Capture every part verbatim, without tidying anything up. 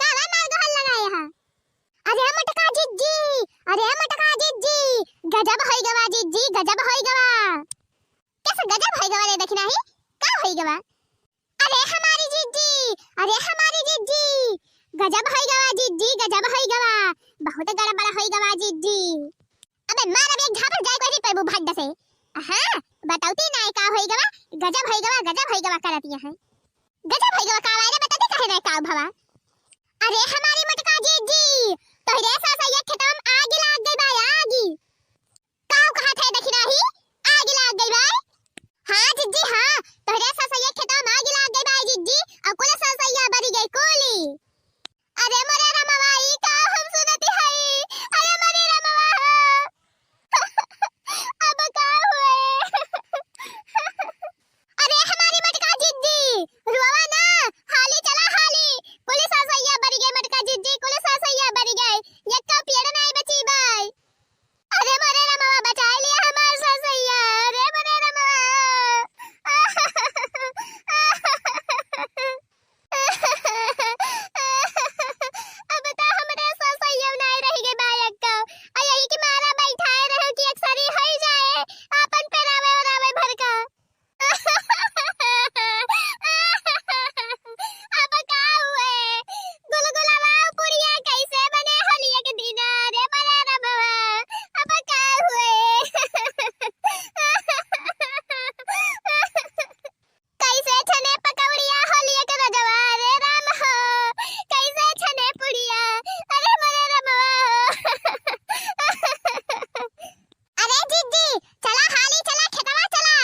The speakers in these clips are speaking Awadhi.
कावा मार गोहर लगाए हा? अरे मोटका जिज्जी, अरे मोटका जिज्जी, गजब होई गवा जिज्जी, गजब होई गवा। कैसे गजब होई गवा रे दखिनही? का होई गवा? अरे हमारी जिज्जी, अरे हमारी जिज्जी, गजब होई गवा जिज्जी, गजब होई गवा, बहुत गड़बड़ होई गवा जिज्जी। अबे मार, अब एक झापड़ जाए कोई नहीं पैबू भड्ड से। हाँ, बतौती ना का होई गवा, गजब होई गवा, गजब होई गवा करतिया है। गजब होई गवा का वायरे बतौती काहे ना का भवा। अरे हमारी मोटका जिज्जी, तोहरे सासैया खेतवा में आगी लाग गई बा, आगी। काऊ कहत है दखिनही, आगी लाग गई बा। हाँ जिज्जी हाँ, तोहरे सासैया खेतवा में आगी लाग गई बा जिज्जी, और कुल सासैया बरी गई कुली। अरे मोरे रमवा, ई का हम सुनती हई? अरे मोरे रमवा हो। अब का हुए? अरे हमारी मोटका जिज्जी, रुआवा ना, हाली चला हाली। कुल सासैया बरी गई मोटका जिज्जी, कुल सासैया बरी गई। यक्का पेड़ नाई बची बाई। अरे मोरे रमवा, बचाई लिया हमार सासैया। अरे मोरे रमवा। अब तो हमरे सासैया नाई रह गई बा यक्का। आ यही के मारा बैठाए रहो कि अक्सरी होई जाए, आपन पेरावे ओरावे भर का। अब का हुए? गुलगुलावा पुड़िया कैसे बने होलिया के दिना? रे मोरे रमवा, अब का हुए? कैसे छने पकौड़िया होलिया के रजवा? रे राम हो, कैसे छने पुड़िया? अरे मोरे रमवा हो। अरे जिज्जी, चला हाली चला, खेतवा चला।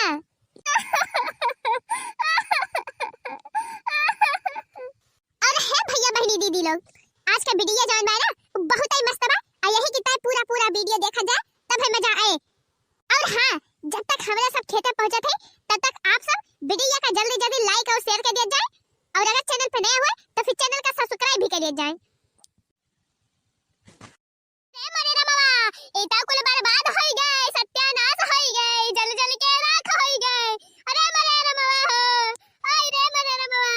और हे भैया बहिनी दीदी लोग, आज का वीडियो जौन बा ना, उ बहुत ही मस्त बा। आ यही की तरह पूरा पूरा वीडियो देखा जाए, तब है मजा आए। और हाँ, जब तक हमरे सब खेते पहुँचत है, तब तक आप सब वीडियो का जल्दी जल्दी like और share कर दिया जाए। और अगर चैनल पे नए हुए तो फिर चैनल का subscribe भी कर दिया जाए। रे मोरे रमवा, ई तो कुल बर्बाद होई गए, सत्यानाश होई गए, जल जल के राख होई गए। अरे मोरे रमवा हो, आई रे मोरे रमवा।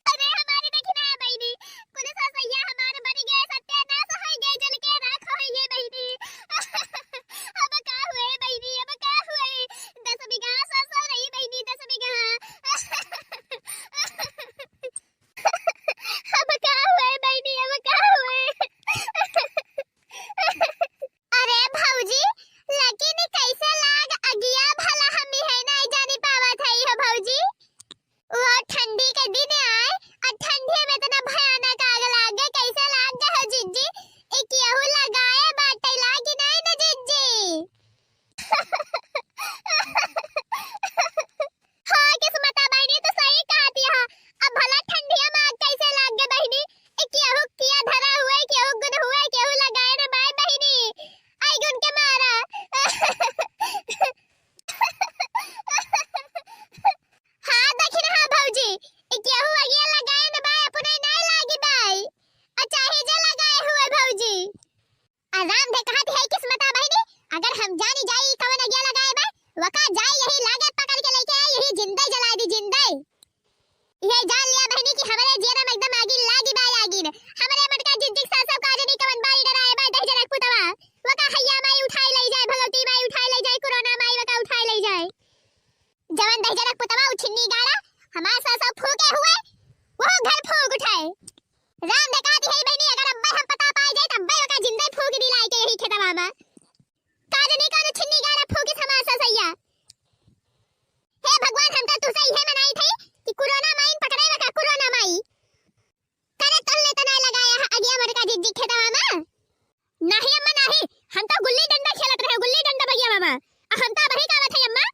अरे हमारी देखी ना बहिनी, कुल सासैया हमार मरी गए, सत्यानाश होई गए, जल के राख होई गए बहिनी। अब का हुए बहिनी, अब का हुए? दस बीघा सरसों रही बहिनी, दस बीघा। अब का हुए बहिनी, अब का हुए? अरे भौजी, लेकिन कैसे लाग अगिया भला हम ही है नहीं जानी पावत है हो भौजी। वो ठंडी के दिन आए और ठंडी में इतना भयानक आग लाग गए, कैसे लाग गए हो जिज्जी? एक यहू लगाए बाटे लागी नहीं न जिज्जी? हाँ किस्मता बहिनी, तू सही कहती है। अब भला ठंडिया में आग कैसे लाग गए बहिनी? ए केहू किया धरा हुए, केहू गुन हुए, केहू लगाए न बाय बहिनी। आई गुन के मारा। हाँ दखिन हाँ भौजी, ए केहू अगिया लगाए न बाय, अपने नाय लागी बाय। आ चाहे जे लगाए हुए भौजी। आ राम धे कहत है किस्मता बहिनी, अगर हम जानी जाई कवन अगिया लगाए बा, वका जाई यही लागे पकड़ के लेके आई, यही जिंदे जलाए दी, जिंदे। ये जान लिया बहिनी कि हमरे जियरा में एकदम आगिन लागी बा आगिन। हमरे मटका जिज्जिक सासव का जनी कवन बारी डराए बा दहिजरक पुतवा। वका हैया माई उठाई ले जाए, भगवती माई उठाई ले जाए, कोरोना माई वका उठाई ले जाए। जवन दहिजरक पुतवा उ छिन्नी गाड़ा हमार सासव फूके हुए, वो घर फूक उठाए। राम धे कहती है बहिनी, अगर अब्बे हम पता पाई जाए, तब अब्बे ओका जिंदा फूक दी लाए के यही खेतवा में। का जनी कौन छिन्नी गाड़ा फूकिस हमार ससैया। हे भगवान, हम तो तुसे इहे मनाई थे कि कोरोना माइन पकड़े बा का, कोरोना माई। करे तल ने तना लगाया है अगिया मटका जिज्जी खेतवा में। नाही अम्मा नाही, हम तो गुल्ली डंडा खेलत रहे, गुल्ली डंडा भैया मामा। आ हम तो अबही का आवत है अम्मा।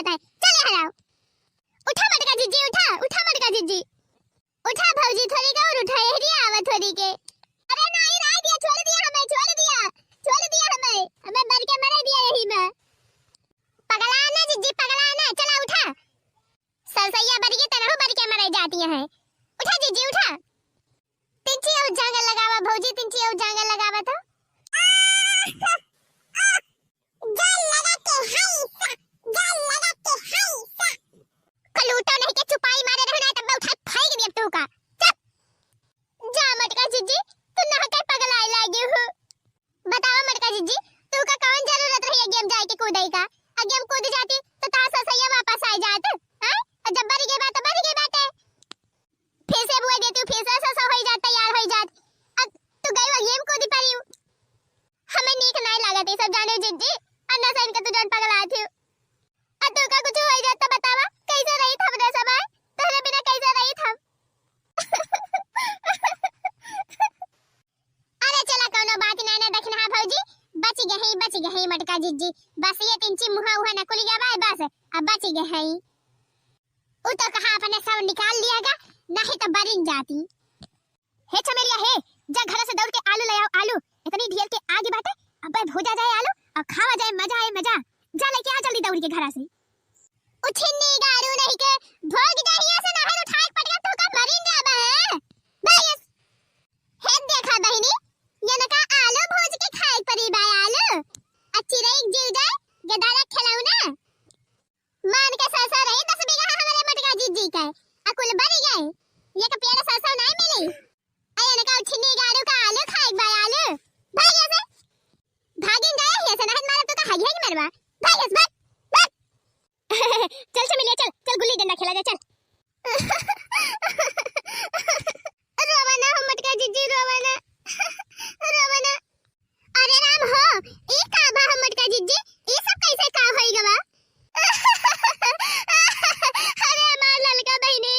नहीं, चल यहाँ लाओ। उठा मटका जिज्जी, उठा, उठा मटका जिज्जी। उठा भौजी, थोड़ी का और उठा, यही दिया आवा थोड़ी के। अरे नहीं, रह दिया, छोड़ दिया हमें, छोड़ दिया, छोड़ दिया हमें, हमें मर के मरे दिया यही में। पगला ना जिज्जी, पगला ना, चला उठा। सरसैया बरिगे तनहु बरिगे मरे जाती हैं। उठा जिज्जी, उठा। तिनची अउ जांगर लगावा भौजी, तिनची अउ जांगर लगावा तो। जान लगा के हाय सा, जान लगा के हाय सा। कलूटा नहीं के चुपाई मारे रहना है, तब मैं उठाए फेंक दिया तू का। चुप। जा मटका जिज्जी, तू ना के पगलाए लागे हो। बतावा मटका जिज्जी, तू का कौन जरूरत रही अग्गी में जाए के कूदे का? अग्गी में कूद जाती तो तार सरसैया वापस आ जात, हैं? और जब बरिगे बात, बरिगे बात है। फिर से बुआ देती हूँ, फिर से सरसों होई जात, तैयार होई जात। अब तू गई अग्गी में कूदी पड़ी हूँ। हमें नीक नहीं लागत ये सब जाने जिज्जी, अन्ना से इनका तू जौन पगला थी। अब तू का कुछ होई जात तो बतावा, कैसे रही हम रे सब आए? तोहरे बिना कैसे रही हम? अरे चला, कौनो बात ना, ना दखिनहा भौजी, बच गई, बच गई मटका जिज्जी। बस ये तिनची मुहा उहा नकुल गवा है, बस अब बच गई। उ तो कहा अपने सब निकाल लिया गा, नहीं तो बरिन जाती। हे चमेलिया हे, जा घर से दौड़ के आलू ले आओ, आलू। इतनी ढेर के आगे बाटे, अबे भूजा जाए आलू और खावा जाए, मजा आए मजा। जा लेके आ जल्दी दौड़ के घर से। उछिन्नी गारू नहीं के, भोग जाहिया से नहर उठाए के पटका तू का मरिन जाबा है। बस। हे देखा बहिनी, ये नका आलू भूज के खाए के परी बा आलू। अच्छी रही जीव जाए, गदारा खिलौना। मान के सरसों रही दस बीघा हमरे मटका जिज्जी के, आ कुल बरी गए। ये के पेड़ सरसों नहीं मिली। अरे इनका उछिन्नी गाड़ू का आलू खाए बा आलू। भाग यहाँ से। भागिन जाए हिया से, नहीं मारा तो का हगी हगी मरवा। भाग यहाँ से, भाग, भाग। चल चमेलिया चल, चल गुल्ली डंडा खेला जाए, चल। रोवा ना हो मटका जिज्जी, रोवा ना। रोवा ना। अरे राम हो, ई का बा हो मटका जिज्जी? ई सब कैसे का होई गवा? अरे हमार ललका बहिनी,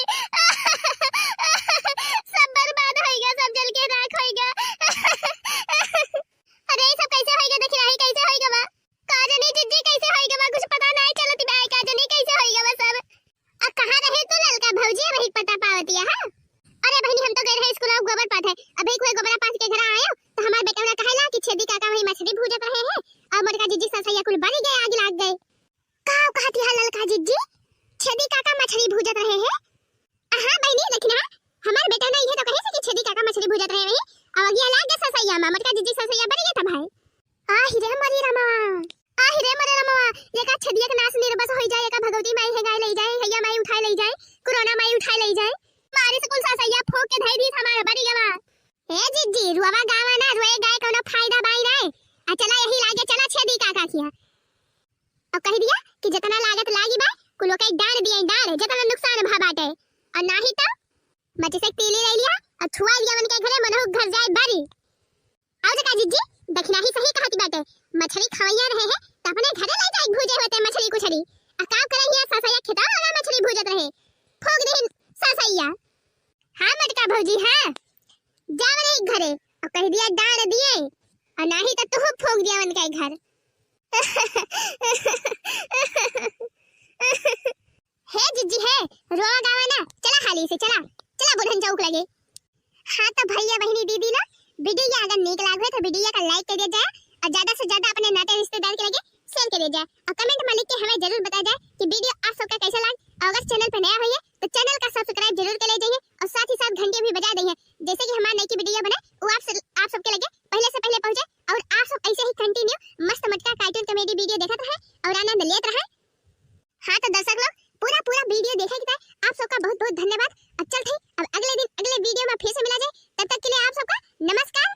सब बर्बाद होई गा, सब जल के राख होई गा। अरे ई सब कैसे होई गा? देखी नाही कैसे होई गवा? का जनी जिज्जी कैसे होई गवा? कुछ पता नाही चलत बा, का जनी कैसे होई गवा सब। आ कहाँ रहे तू ललका भौजी, अबही पता पावतिया है? अरे बहिनी, हम तो गए रहे स्कूल गोबर पाथे। अबही कोई गोबरा पाथ के घर आयो तो हमार बेटौना कहेला कि छेदी काका वही मछली भूजत रहे हैं और मोटका जिज्जी सरसैया कुल बरी गए, आग लाग गए। का कहत है ललका जिज्जी? छेदी काका मछली भूजत रहे हैं? हाँ बहिनी, लेकिन हाँ, हमार बेटौना इहे तो कहे से कि छेदी काका मछली भूजत रहे हैं और आग लाग गए सरसैया में, मोटका जिज्जी सरसैया बरी गए तब है। आहि रे मोरी रमवा, आहि रे मोरे रमवा, ये का छेदिया के नास निर्बस होई जाए, ये का भगवती माई है गाय ले जाए, हैया माई उठाए ले जाए, कोरोना माई उठाए ले जाए। मारी से कुल सरसैया फोक के धई दी हमार बरी गवा। ए जिज्जी, रुआवा गावा ना, रोए गाए कौनो फायदा बाई रे। आ चला यही लागे, चला छेदी काका किया। और कह दिया कि जितना लागत लागी बा, कुलो के डांड दिए डांड, जितना नुकसान भा बाटे। और नाही तो मची से तीली ले लिया और छुआ दिया मन के घरे, मनहु घर जाए बरी। आओ जका जिज्जी, दखिनाही सही कहती बाटे, मछली खवैया रहे हैं, तो अपने घरे ले जाए भूजे होते मछली कुछरी। आ का करे हिया सरसैया खेता वाला मछली भूजत रहे, फोक दे सरसैया। हाँ मटका भौजी, हाँ, जाव नहीं घरे, और कह दिया डांड दिए, और नाही तो तू फोक दिया उनका घर। हे जिज्जी हे, रोवा गावा ना, चला हाली से, चला, चला बुढ़न चौक लगे। हाँ तो भैया बहिनी दीदी ना, वीडियो अगर नीक लाग हो तो वीडियो का like कर दिया जाए और ज्यादा से ज्यादा अपने नाते रिश्तेदार के लगे शेयर कर दिया जाए और कमेंट में लिख के हमें जरूर बताया जाए कि वीडियो आप सबका कैसा लाग। और अगर चैनल पे नया होइए तो चैनल का सब्सक्राइब जरूर कर ले जाइए और साथ ही साथ घंटी भी बजा दीजिए, जैसे कि हमारे नई की वीडियो बने वो आप सब, आप सबके लगे पहले से पहले पहुंचे और आप सब ऐसे ही कंटिन्यू मस्त मटका कार्टून कॉमेडी वीडियो देखत रहे और आनंद लेत रहे। हाँ तो दर्शक लोग, पूरा पूरा वीडियो देखे के लिए आप सबका बहुत बहुत धन्यवाद। अब चलते हैं, अब अगले दिन अगले वीडियो में फिर से मिला जाए, तब तक के लिए आप सबका नमस्कार,